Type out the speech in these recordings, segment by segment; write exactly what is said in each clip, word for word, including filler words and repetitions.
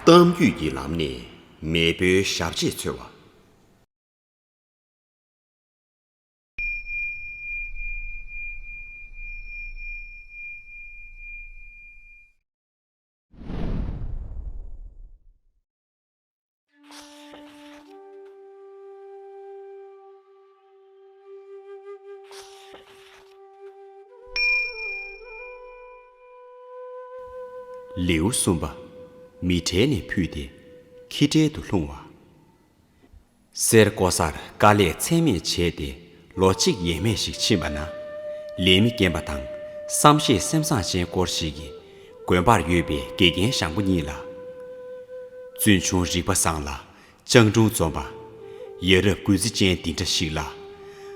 གཏམ་རྒྱུད་ཀྱི་ལམ་ནས་མེས་པོའི་ཞབས་རྗེས་འཚོལ་བ། ལེའུ་གསུམ་པ། མི་གྲལ་ནས་ཕུད་དེ་ཁྱི་གྲལ་དུ་ལྷུང་བ། གསེར་ཀོ་སར་དཀའ་ལས་ཚད་མེད་བྱས་ཏེ་ལོ་གཅིག་ཡས་མས་ཤིག་ཕྱིན་པ་ན། ལས་མི་རྒན་པ་དང་བསམ་ཤེས་སེམས་བཟང་ཅན་སྐོར་ཞིག་གིས་དགོན་པར་ཡོད་པའི་དགེ་རྒན་ཞང་པོ་གཉིས་ལ། བཙུན་ཆུང་རིག་པ་བཟང་ལ་སྤྱང་གྲུང་འཛོམས་པ། ཡ་རབས་གུས་བརྩི་ཅན་འདི་འདྲ་ཞིག་ལ།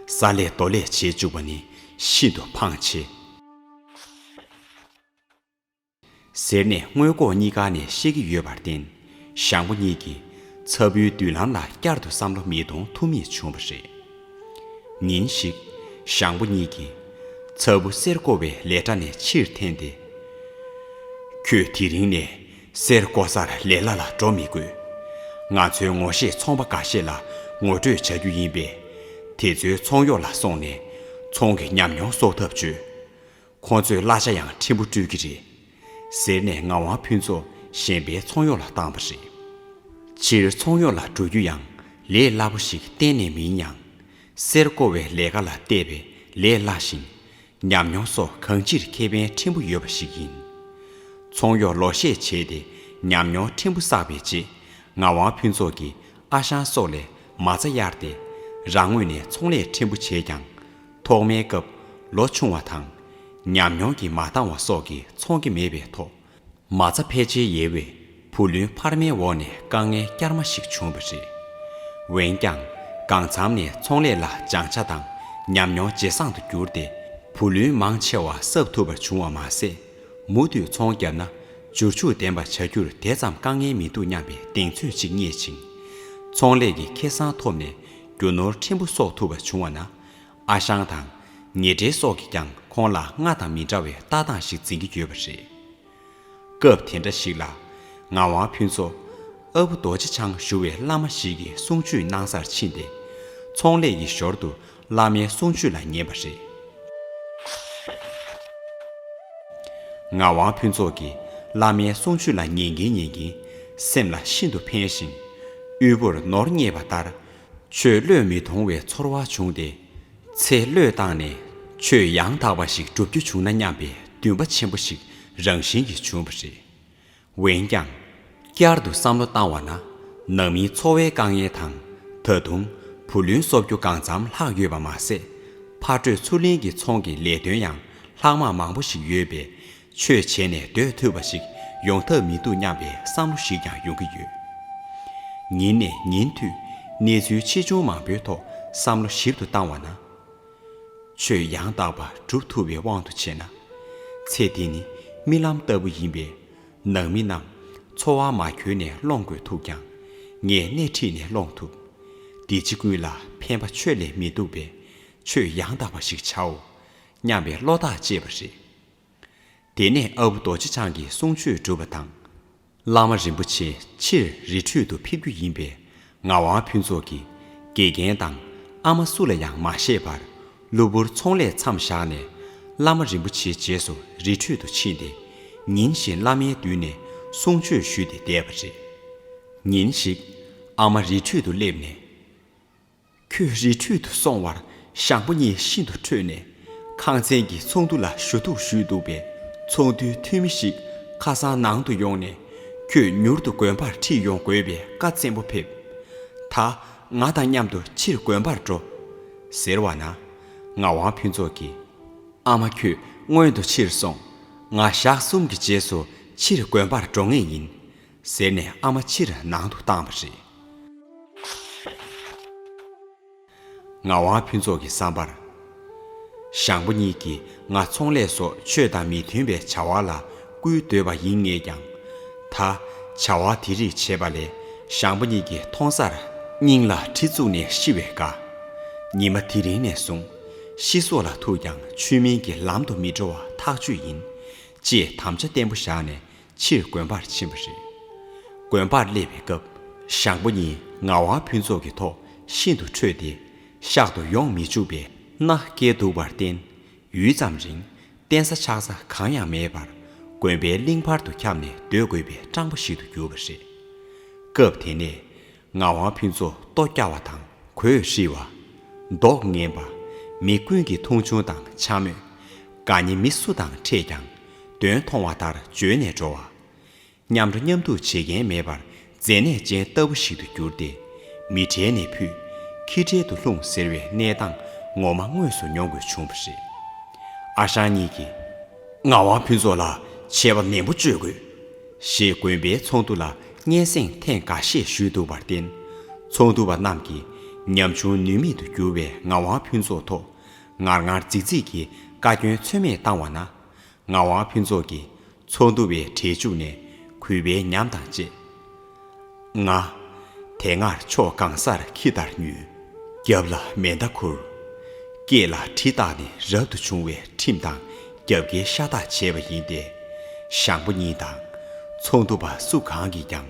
ས་ལས་རྡོ་ལས་བྱེད་བཅུག་པ་ནི་ཤིན་ཏུ་ཕངས་ཆེ། ཟེར་ནས་མངོན་ལྐོག་གཉིས་ཀ་ནས་བཤད་ཀྱི་ཡོད་པར་བརྟེན། ཞང་པོ་གཉིས་ཀྱིས་ཚ་བོའི་མདུན་ལམ་ལ་བསྐྱར་དུ་བསམ་བློ་མི་གཏོང་ཐུབ་མེད་བྱུང་བ་རེད། ཉིན་ཞིག་ཞང་པོ་གཉིས་ཀྱིས་ཚ་བོ་གསེར་བརྐོ་བའི་ལས་གྲྭ་ནས་ཕྱིར་འཐེན་ཏེ། ཁྱོད་དེ་རིང་ནས་གསེར་བརྐོ་སར་ལས་གླ་ལ་འགྲོ་མི་དགོས། ང་ཚོའི་ངོ་ཤེས་ཚོང་པ་འགའ་ཤས་ལ་ངོ་སྤྲོད་བྱ་རྒྱུ་ཡིན་པས། དེ་ཚོའི་ཚོང་གཡོག་ལ་སོང་ནས་ཚོང་གི་ཉམས་མྱོང་གསོག་ཐབས་བྱོས། ཁོང་ཚོས་གླ་ཆ་ཡང་ཕྲན་བུ་སྤྲོད་ཀྱི་རེད། ཟེར་ནས་ངག་དབང་ཕུན་ཚོགས་གཞན་པའི་ཚོང་གཡོག་ལ་བཏང་བ་རེད། ཕྱིར་ཚོང་གཡོག་ལ་འགྲོ་རྒྱུ་ཡང་ལས་སླ་པོ་ཞིག་གཏན་ནས་མིན་ཡང་། གསེར་བརྐོ་བའི་ལས་ཀ་ལ་བལྟས་པས་ལས་སླ་ཞིང་། ཉམས་མྱོང་སོགས་གང་ཅིར་ཁེ་ཕན་ཕྲན་བུ་ཡོད་པ་ཞིག་ཡིན། ཚོང་གཡོག་ལོ་ཤས་བྱས་ཏེ་ཉམས་མྱོང་ཕྲན་བུ་བསགས་པའི་རྗེས། ངག་དབང་ཕུན་ཚོགས་ཀྱིས་ཨ་ཞང་སོགས་ལས་མ་རྩ་གཡར་ཏེ། རང་ངོས་ནས་ཚོང་ལས་ཕྲན་བུ་བྱས་ཀྱང་། ཐོག་མའི་སྐབས་ལོ་ཆུང་བ་དང་། ཉམས་མྱོང་གིས་མ་འདང་བ་སོགས་ཀྱིས་ཚོང་གི་མེད་པའི་ཐོག་མ་རྩ་ཕལ་ཆེར་ཡལ་བས། བུ་ལོན་འཕར་མའི་འོག་ནས་དཀའ་ངལ་བསྐྱར་མ་ཞིག་བྱུང་བ་རེད། འོན་ཀྱང་། གང་འཚམ་ནས་ཚོང་ལས་ལ་སྦྱང་ཆ་དང་ཉམས་མྱོང་ཇེ་བཟང་དུ་གྱུར་ཏེ། བུ་ལོན་མང་ཆེ་བ་གསབ་ཐུབ་པར་བྱུང་བ་མ་ཟད། མུ་མཐུད་ཚོང་བརྒྱབ་ན་འབྱོར་ཕྱུག་ལྡན་པ་བྱ་རྒྱུར་དེ་ཙམ་དཀའ་ངལ་མི་འདུག་སྙམ་པའི་གདེང་ཚོད་ཅིག་རྙེད་ཅིང་། ཚོང་ལས་ཀྱི་ཁེ་བཟང་ཐོབ་ནས་རྒྱུ་ནོར་ཕྲན་བུ་གསོག་ཐུབ་པ་བྱུང་བ་ན། ཨ་ཞང་དང་ཉེ་འབྲེལ་སོགས་ཀྱིས་ཀྱང་ཁོང་ལ་སྔར་དང་མི་འདྲ་བའི་ལྟ་སྟངས་ཤིག་འཛིན་གྱི་ཡོད་པ་རེད། སྐབས་དེ་འདྲ་ཞིག་ལ། ངག་དབང་ཕུན་ཚོགས་ཨ་བུ་རྡོ་རྗེ་འཆང་ཞུ་བའི་བླ་མ་ཞིག་གི་གསུང་ཆོས་གནང་སར་ཕྱིན་ཏེ། ཚོང་ལས་ཀྱི་ཞོར་དུ་བླ་མའི་གསུང་ཆོས་ལ་ཉན་པ་རེད། ངག་དབང་ཕུན་ཚོགས་ཀྱིས་བླ་མའི་གསུང་ཆོས་ལ་ཉན་གིན་ཉན་གིན་སེམས་ལ་ཤིན་ཏུ་ཕན་ཞིང་། དབུལ་པོར་ནོར་རྙེད་པ་ལྟར། ཆོས་བློས་མི་ཐོང་བའི་ཚོར་བ་བྱུང་སྟེ། ཚེ་བློས་བཏང་ནས་ཆོས་ཡང་དག་པ་ཞིག་སྒྲུབ་རྒྱུ་བྱུང་ན་སྙམ་པའི་འདུན་པ་ཆེན་པོ་ཞིག་རང་བཞིན་གྱིས་བྱུང་བ་རེད། འོན་ཀྱང་། བསྐྱར་དུ་བསམ་བློ་བཏང་བ་ན། ནང་མིའི་འཚོ་བའི་དཀའ་ངལ་དང་། ད་དུང་བུ་ལོན་གསོབ་རྒྱུ་གང་འཚམ་ལྷག་ཡོད་པ་མ་ཟད། ཕ་སྤྲོད་ཚུར་ལེན་གྱི་ཚོང་གི་ལས་དོན་ཡང་ལྷག་མ་མང་པོ་ཞིག་ཡོད་པས། ཆོས་བྱས་ནས་སྡོད་ཐུབ་པ་ཞིག་ཡོང་ཐབས་མི་འདུག་སྙམ་པའི་བསམ་བློ་ཞིག་ཀྱང་ཡོང་གི་ཡོད། ཉིན་ནས་ཉིན་མཐུད་གནས་ཚུལ་ཆེ་ཆུང་མང་པོའི་ཐོག་བསམ་བློ་ཞིབ་ཏུ་བཏང་བ་ན། ཆོས་ཡང་དག་པ་སྒྲུབ་ཐུབ་པའི་དབང་དུ་བྱས་ན། ཚེ་འདི་ནི་རྨི་ལམ་ལྟ་བུ་ཡིན་པས། ནང་མི་རྣམས་འཚོ་བ་མ་འཁྱོལ་ནས་སློང་དགོས་ཐུག་ཀྱང་། ངས་སྣེ་ཁྲིད་ནས་སློང་ཐུབ། འདི་ཕྱི་ཀུན་ལ་ཕན་པ་ཆོས་ལས་མི་འདུག་པས། ཆོས་ཡང་དག་པ་ཞིག་བྱའོ། སྙམ་པའི་བློ་ཐག་བཅད་པ་རེད། དེ་ནས་ཨ་བུ་རྡོ་རྗེ་འཆང་གིས་གསུང་ཆོས་གྲུབ་པ་དང་། བླ་མ་རིན་པོ་ཆེ་ཕྱིར་རི་ཁྲོད་དུ་ཕེབས་རྒྱུ་ཡིན་པས། ངག་དབང་ཕུན་ཚོགས་ཀྱིས་དགེ་རྒན་དང་ཨ་མ་སུ་ལ་ཡང་མ་བཤད་པར། གློ་བུར་ཚོང་ལས་མཚམས་བཞག་ནས། བླ་མ་རིན་པོ་ཆེའི་རྗེས་སུ་རི་ཁྲོད་དུ་ཕྱིན་ཏེ། ཉིན་བཞིན་བླ་མའི་མདུན་ནས་གསུང་ཆོས་ཞུས་ཏེ་བསྡད་པ་རེད། ཉིན་ཞིག་ཨ་མ་རི་ཁྲོད་དུ་སླེབས་ནས། ཁྱོད་རི་ཁྲོད་དུ་སོང་བར་ཞང་པོ་གཉིས་ཤིན་ཏུ་ཁྲོས་ནས། ཁང་ཚན་གྱི་ཚོགས་འདུ་ལ་ཞུ་གཏུག་ཞུས་འདུག་པས། ཚོགས་འདུའི་འཐུས་མི་ཞིག་ཁ་སང་ནང་དུ་ཡོང་ནས། ཁྱོད་མྱུར་དུ་དགོན་པར་ཁྲིད་ཡོང་དགོས་པའི་བཀའ་བཙན་པོ་ཕེབས། ད་ང་དང་མཉམ་དུ་ཕྱིར་དགོན་པར་འགྲོ། ཟེར་བ་ན། ངག་དབང་ཕུན་ཚོགས་ཀྱིས། ཨ་མ་ཁྱོད་སྔོན་དུ་ཕྱིར་སོང་། ང་ཞག་གསུམ་གྱི་རྗེས་སུ་ཕྱིར་དགོན་པར་འགྲོ་ངེས་ཡིན། ཟེར་ནས་ཨ་མ་ཕྱིར་ནང་དུ་བཏང་བ་རེད། ངག་དབང་ཕུན་ཚོགས་ཀྱི་བསམ་པར། ཞང་པོ་གཉིས་ཀྱིས་ང་ཚོང་ལས་སོགས་ཆོས་དང་མི་མཐུན་པའི་བྱ་བ་ལ་བསྐུལ་འདོད་པ་ཡིན་ངེས་ཀྱང་། ད་བྱ་བ་དེ་རིགས་བྱས་པ་ལས་ཞང་པོ་གཉིས་ཀྱི་མཐོང་སར་སྙིང་ལ་གྲི་བཙུགས་ནས་ཤི་བས་དགའ། ཉི་མ་དེ་རིང་ནས་བཟུང་ཤི་སྲོག་ལ་ཐུག་ཀྱང་ཆོས་མིན་གྱི་ལམ་དུ་མི་འགྲོ་བ་ཐག་ཆོད་ཡིན། ཅེས་དམ་བཅའ་བརྟན་པོ་བཞག་ནས། ཕྱིར་དགོན་པར་ཕྱིན་པ་རེད། དགོན་པར་སླེབས་པའི་སྐབས། ཞང་པོ་གཉིས་ངག་དབང་ཕུན་ཚོགས་ཀྱི་ཐོག་ཤིན་ཏུ་ཁྲོས་ཏེ། གཤག་ཏུ་ཡོང་མི་བཅུག་པའི་མནའ་བསྐྱལ་འདུག་པར་བརྟེན། ཡུད་ཙམ་རིང་བརྟེན་ས་ཆགས་ས་གང་ཡང་མེད་པར། དགོན་པའི་གླིང་བར་དུ་ཁྱབ་ནས་སྡོད་དགོས་པའི་སྤྲང་པོ་ཞིག་ཏུ་གྱུར་པ་རེད། སྐབས་དེ་ནས་ངག་དབང་ཕུན་ཚོགས་ལྟོ་སྐྱ་བ་དང་གོས་ཧྲིལ་བ། མདོག་ངན་པ། མི་ཀུན་གྱི་མཐོང་ཆུང་དང་འཕྱ་སྨོད། དགའ་ཉེ་མི་སུ་དང་འཕྲད་ཀྱང་། གདོན་མཐོང་བ་ལྟར་བྱོལ་ནས་འགྲོ་བ། མཉམ་འགྲོ་མཉམ་འདུག་བྱེད་མཁན་མེད་པར། མཛེ་ནད་ཅན་ལྟ་བུ་ཞིག་ཏུ་གྱུར་ཏེ། མི་གྲལ་ནས་ཕུད། ཁྱི་གྲལ་དུ་ལྷུང་ཟེར་བའི་གནས་སྟངས་ངོ་མ་དངོས་སུ་མྱོང་དགོས་བྱུང་བ་རེད། ཨ་ཞང་གཉིས་ཀྱིས། ངག་དབང་ཕུན་ཚོགས་ལ་ཆད་པ་ནན་པོ་གཅོད་དགོས། ཞེས་དགོན་པའི་ཚོགས་འདུ་ལ་སྙན་སེང་ཐེངས་འགའ་ཤས་ཞུས་འདུག་པར་བརྟེན། ཚོགས་འདུ་བ་རྣམས་ཀྱིས་ཉམ་ཆུང་ནུས་མེད་དུ་གྱུར་བའི་ངག་དབང་ཕུན་ཚོགས་ཐོག་ངར་ངར་རྫིག་རྫིག་གིས་བཀའ་བཀྱོན་ཚོད་མེད་བཏང་བ་ན། ངག་དབང་ཕུན་ཚོགས་ཀྱིས་ཚོགས་འདུ་བའི་གྲལ་བཅུག་ནས་གུས་པའི་ཉམས་དང་བཅས། ང་། དེ་སྔར་ཕྱོགས་གང་སར་ཁྱི་ལྟར་ཉུལ། རྒྱབ་ལ་མེ་མདའ་ཁུར། སྐེ་ལ་གྲི་བཏགས་ནས་རབ་ཏུ་བྱུང་བའི་ཁྲིམས་དང་རྒྱབ་འགལ་ཤ་སྟག་བྱས་པ་ཡིན་ཏེ། ཞང་པོ་གཉིས་དང་། ཚོགས་འདུ་པ་སུ་གང་གིས་ཀྱང་།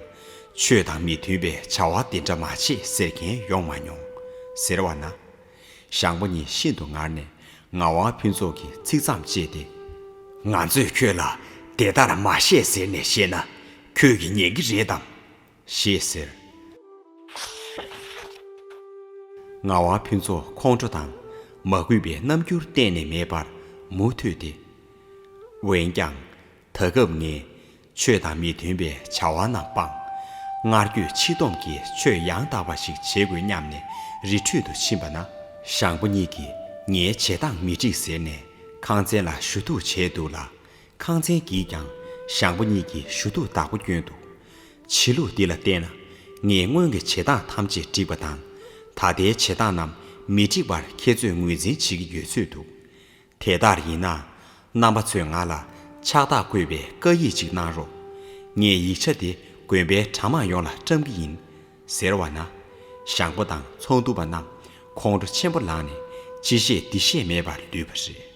ཆོས་དང་མི་མཐུན་པའི་བྱ་བ་དེ་འདྲ་མ་བྱེད་ཟེར་མཁན་ཡོང་མ་མྱོང་། ཟེར་བ་ན། ཞང་པོ་གཉིས་ཤིན་ཏུ་ངར་ནས་ངག་དབང་ཕུན་ཚོགས་ཀྱི་ཚིག་མཚམས་བཅད་དེ། ང་ཚོས་ཁྱོད་ལ་དེ་ལྟར་མ་བཤད་ཟེར་ནས་བཤད་ན་ཁྱོད་ཀྱིས་ཉན་གྱི་རེད་དམ། ཞེས་ཟེར། ངག་དབང་ཕུན་ཚོགས་ཁོང་ཁྲོ་དང་མ་གུས་པའི་རྣམ་འགྱུར་གཏན་ནས་མེད་པར་མུ་མཐུད་དེ། འོན་ཀྱང་། ད་སྐབས་ངས་ཆོས་དང་མི་མཐུན་པའི་བྱ་བ་རྣམས་སྤངས། སྔར་རྒྱུད་ཕྱི་སྡོམ་གྱི་ཆོས་ཡང་དག་པ་ཞིག་བྱེད་དགོས་སྙམ་ནས་རི་ཁྲོད་དུ་ཕྱིན་པ་ན། ཞང་པོ་གཉིས་ཀྱིས་ངའི་བྱེད་སྟངས་མི་འགྲིག་ཟེར་ནས་ཁང་ཚན་ལ་ཞུ་གཏུག་བྱས་འདུག་ལ། ཁང་ཚན་གྱིས་ཀྱང་ཞང་པོ་གཉིས་ཀྱི་ཞུ་གཏུག་བདག་པོ་བསྐྱོན་འདུག་ཕྱི་ལུགས་འདི་ལ་བལྟས་ན། ངས་སྔོན་གྱི་བྱེད་སྟངས་ཐམས་ཅད་འགྲིག་པ་དང་། ད་ལྟའི་བྱེད་སྟངས་རྣམས་མི་འགྲིག་པར་ཁྱེད་ཚོས་ངོས་འཛིན་བྱེད་ཀྱི་ཡོད་ཚོད་འདུག་དེ་ལྟར་ཡིན་ན། རྣམ་པ་ཚོས་ང་ལ་ཕྱག་རྟགས་བཀོད་པའི་བཀའ་ཡིག་ཅིག་གནང་རོགས། ངས་ཡིག་ཆ་དེ་དགོན་པའི་གྲྭ་མང་ཡོངས་ལ་བཀྲམ་གྱི་ཡིན། ཟེར་བ་ན། ཞང་པོ་དང་ཚོགས་འདུ་པ་རྣམས་ཁོང་ཁྲོ་ཆེན་པོ་ལངས་ནས་ཅི་བཤད་འདི་བཤད་མེད་པར་ལུས་པ་རེད།